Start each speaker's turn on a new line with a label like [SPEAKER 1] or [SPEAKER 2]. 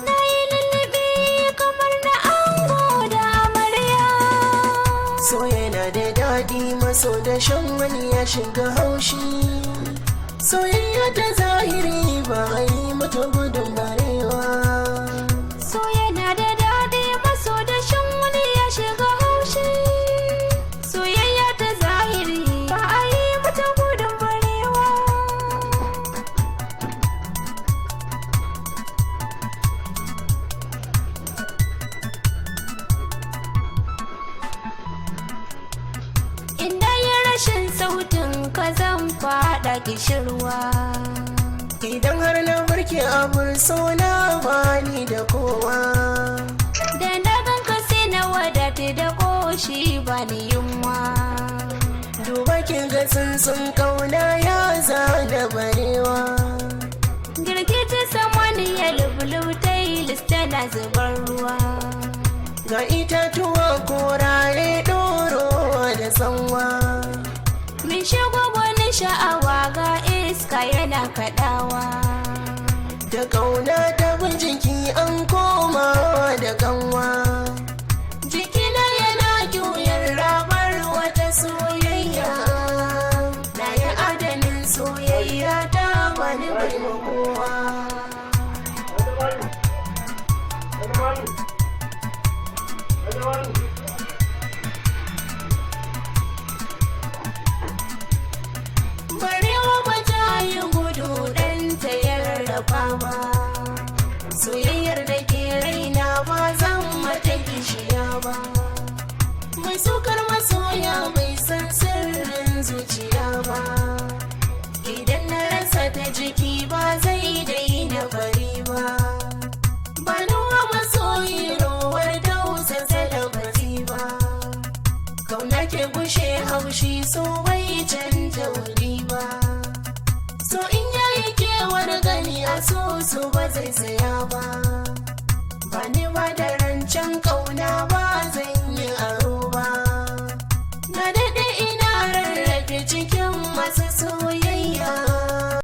[SPEAKER 1] Na yi lullube kamar na ango da amarya.
[SPEAKER 2] So yana da daɗi, maso da shan wani ya shiga haushi. Soyayya ta zahiri ba a yi mata gudun barewa.
[SPEAKER 1] So yana da daɗi, maso da shan wani ya shiga haushi. Soyayya ta zahiri ba a yi mata gudun barewa. Inda yi rashin sautin ka zan faɗa kishirwa.
[SPEAKER 2] Idan har na barke abun sona bani da kowa.
[SPEAKER 1] Da na ganka sai na wadata da ƙoshi ba ni yunwa.
[SPEAKER 2] Duba kin ga tsuntsun kauna ya zana barewa.
[SPEAKER 1] Girgije samaniya lubulub ta tana zubar ruwa.
[SPEAKER 2] Ga itatuwa korare ɗorowa da tsanwa.
[SPEAKER 1] Min shigo wani sha'awa ga iska yana kaɗawa.
[SPEAKER 2] Da kauna ta bin jiki an komawa da kanwa. Jikina yana juyar rabar wata soyayya. Na yi adanin soyayya ta bani bai kowa. Barewa ba ta yi gudu ɗanta ya rarrafa ba. Soyayyar da ke raina ba zan mata kishiya ba. Mai sukar masoya bai san sirrin zuciya ba. Idan na rasa ta jiki ba zai daina bari ba. Ba nuwa masoyi rowar tausasa da bari ba. Kauna ke gushe haushi, so bai canja wuri ba. So in yayi kewar gani a so so ba zai saya ba. Ba ni ba da rancen kauna.